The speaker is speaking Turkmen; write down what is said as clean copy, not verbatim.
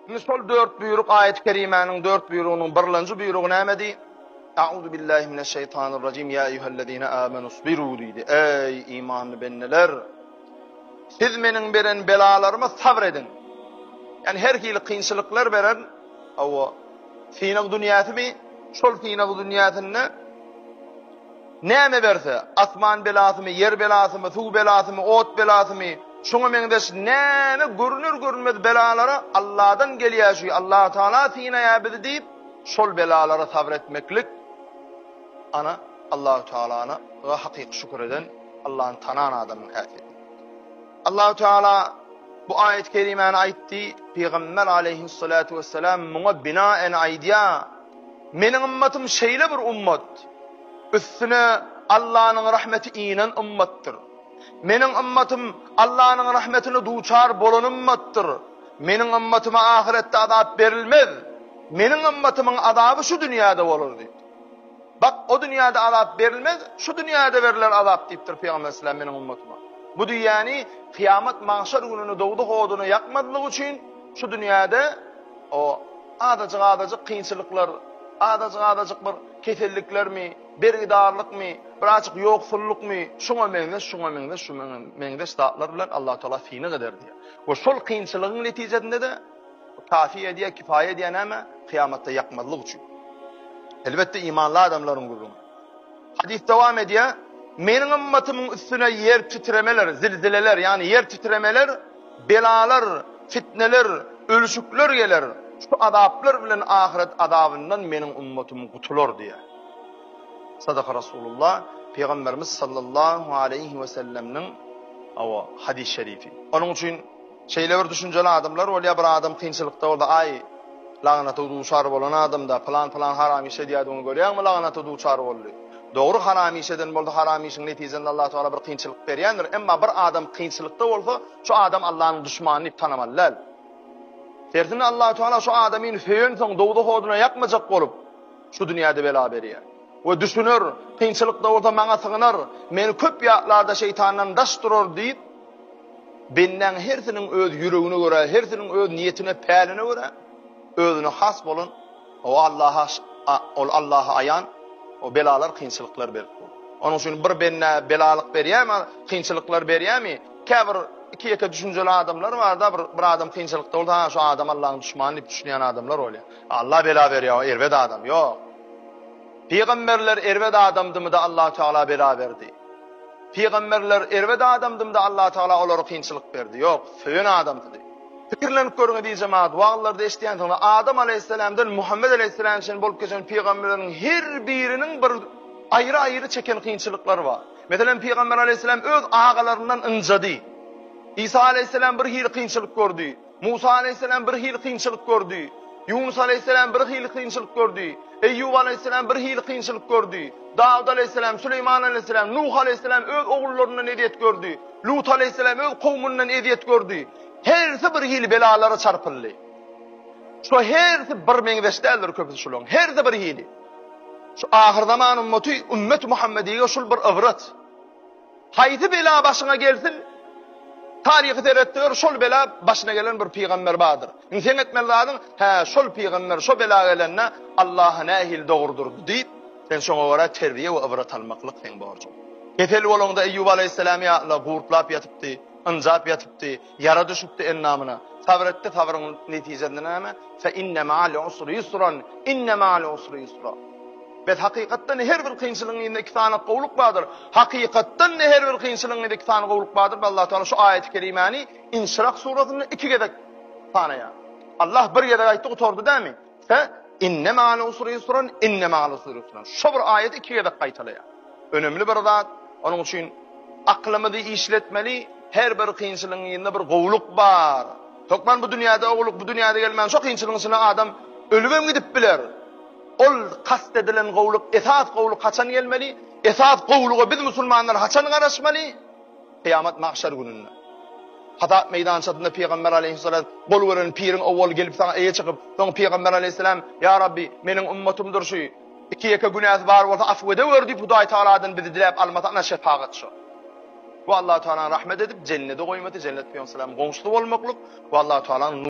Indi şol dört buýruk aýat-y kerimäniň dört buýrugynyň birlenji buýrugy nämedi? A'uzu billahi mineşşeýtanirrajim ýa eýýuhellezine amenusbiru diýdi. Eý imanly bendeler! Siz meniň beren belalaryma sabyr ediň. Ýani her hili kynçylyklar beren, hawa, synag dünýäsimi? Şol synag dünýäsinde Näme berse, asman belasymy, ýer belasymy, suw belasymy, ot belasymy, şuňa meňzeş näme görüner-görünmez belalara Alladan gelýär şu, Allatagala synaýar bizi diýip, şol belalara sabyr etmeklik, ana, Allahu Tagalana hakyky şükür eden, Allany tanan adamyň häsiýeti. Allahu Teala bu aýat-y kerimäni aýtdy, Pygamber aleýhissalatu wessalam muňa binaen aýdýar, Meniň ymmatym şeýle bir ummat, üstüne Allanyň rahmeti inen ymmatdyr. Meniň ymmatym Allanyň rahmetine duçar bolan ymmatdyr. Meniň ymmatyma ahyretde azap berilmez. Meniň ymmatymyň azaby şu dünýäde bolar diýipdir. Bak, o dünýäde azap berilmez, şu dünýäde beriler azap diýipdir Pygamber aleyhisselam meniň ymmatyma. Bu diýýäni kyýamat magşar gününi dowzah oduna ýakmazlyk üçin şu dünýäde O azajyk-azajyk kynçylyklar, azajyk-azajyk bir keselliklermi, bergidarlykmy, birazjyk ýoksullykmy, şuňa meňzeş, şuňa meňzeş, şuňa meňzeş zatlar bilen Allatagala synag eder diýýär. We şol kynçylygyň netijesinde-de kafi edýär, kifaýa edýär näme? Kyýamatda ýakmazlyk üçin. Elbetde imanly adamlaryň gürrüňi. Hadys dowam edýär, Meniň ymmatymyň üstüne ýer titremeler, zilzileler, ýagny ýer titremeler, belalar, fitneler, ölüşikler geler. Şu azaplar bilen ahyret azabyndan meniň ymmatym gutular diýýär. Sadaka Rasulullah, Pygamberimiz sallallahu aleýhi we sellemniň hawa hadys şerifi. Onuň üçin Şeýle bir düşünjeli adamlar bolýar, bir adam kynçylykda bolsa, aý, lagnata duçar bolan adamda, pylan-pylan haram iş edýärdi, ony görýäňmi, lagnata duçar boldy. Dogry haram iş eden bolsa, haram işiň netijesinde Allah Tagala bir kynçylyk berýändir, emma bir adam kynçylykda bolsa, şu adam Allanyň duşmany diýip tanamaly däl. Tersine Allah Tagala şu adamyny söýensoň, dowzah oduna ýakmajak bolup, şu dünýäde bela berýär. We düşüner, kynçylykda bolsa maňa sygynar, meni köp ýatlarda şeýtandan daş durar diýip, Bendäň hersiniň öz ýüregine görä, hersiniň öz niýetine, päline görä özüne has bolan o Allaha ol Allaha aýan o belalar, kynçylyklar berip dur. Onuň üçin bir bendä belalyk berýärmi, kynçylyklar berýärmi? Käbir iki-ýeke düşünjeli adamlar bar-da, bir bir adam kynçylykda bolsa, ha şu adam Allahyň duşmany diýip düşünýän adamlar bolýar. Allah bela berýär, o erbet adam. Ýok. Pygamberler erbet adamdymy-da Allahu Teala bela berdi. Pygamberler erbet adamdymda Allatagala olara kynçylyk berdi. Ýok, söýen adamsydy. Pikirlenip görüň eziz jemagat, wagyzlarda eşidýänsiňiz, Adam aleýhissalamdan Muhammet aleýhissalama çenli bolup geçen pygamberleriň her biriniň bir aýry-aýry çeken kynçylyklary bar. Meselem, pygamber aleýhissalam öz agalaryndan ynjady. Isa aleýhissalam bir hili kynçylyk gördi. Musa aleýhissalam bir hili kynçylyk gördi. Ýunus aleýhissalam bir hili kynçylyk gördi. Eýýub aleýhissalam bir hili kynçylyk gördi. Dawut aleýhissalam, Süleýman aleýhissalam, Nuh aleýhissalam öz ogullaryndan ezýet gördi. Lut aleýhissalam öz kowmundan ezýet gördi. Hersi bir hili belalara çarpyldy. Şu hersi bir meňzeş däldir köpüsi şularyň. Hersi bir hili. Şu ahyrzaman ummaty, ümmet Muhammediýe şul bir ybrat. Haýsy bela başyňa gelsin, taryhy seretdiler, şol bela başyna gelen bir pygamber bardyr. Indi seň etmeli zadyň, hä, şol pygamber şo bela gelende Allaha nähili dogry durdy diýip, sen şoňa görä terbiýe we ybrat almaklyk seň borjuň. Kesel bolaňda Eýýup alaýhyssalam ýa-la gurtlap ýatypdy, ynjap ýatypdy, ýara düşüpdi endamyna. Sabyr etdi, sabryň netijesinde näme? Fe inne ma'al usri ýusran, inne ma'al usri ýusra. Bes hakykatdan her bir kynçylygyň yzynda iki sany gowluk bardyr. Hakykatdan her bir kynçylygyň yzynda iki sany gowluk bardyr. Allah Taala şu aýaty kerimäni Inşirah surasynda iki gezek sanaýar. Allah bir gezek aýtdy gutardy dämi? Fe inne ma'al usri ýusran, inne ma'al usri ýusran. Şo bir aýaty iki gezek gaýtalaýar. Önemli bir zat. Onuň üçin aklymyzy işletmeli. Her bir kynçylygyň yzynda bir gowluk bar. Hökman bu dünýäde gowluk, bu dünýäde gelmän şo kynçylygyň içinde adam ölübem gidip biler. Ol kast edilen gowluk, esas gowluk haçan gelmeli? Esas gowluga biz musulmanlar haçan garaşmaly? Kyýamat magşar gününde. Hasap meýdançasynda Pygamber aleýhissalam gol beren piriň owal gelip saňa eýe çykyp, soň Pygamber aleýhissalam, Ýa Rabbi, meniň ummatymdyr şu, iki-ýeke günäsi bar bolsa afw edewer diýip Hudaý Tagaladan bizi diläp almasa ana şefagat şo. Bu Allahu Tagalanyň rahmet edip jennede goýmasy, jennet Pygamber aleýhissalamyň goňşusy bolmaklyk we Allahu Tagalanyň.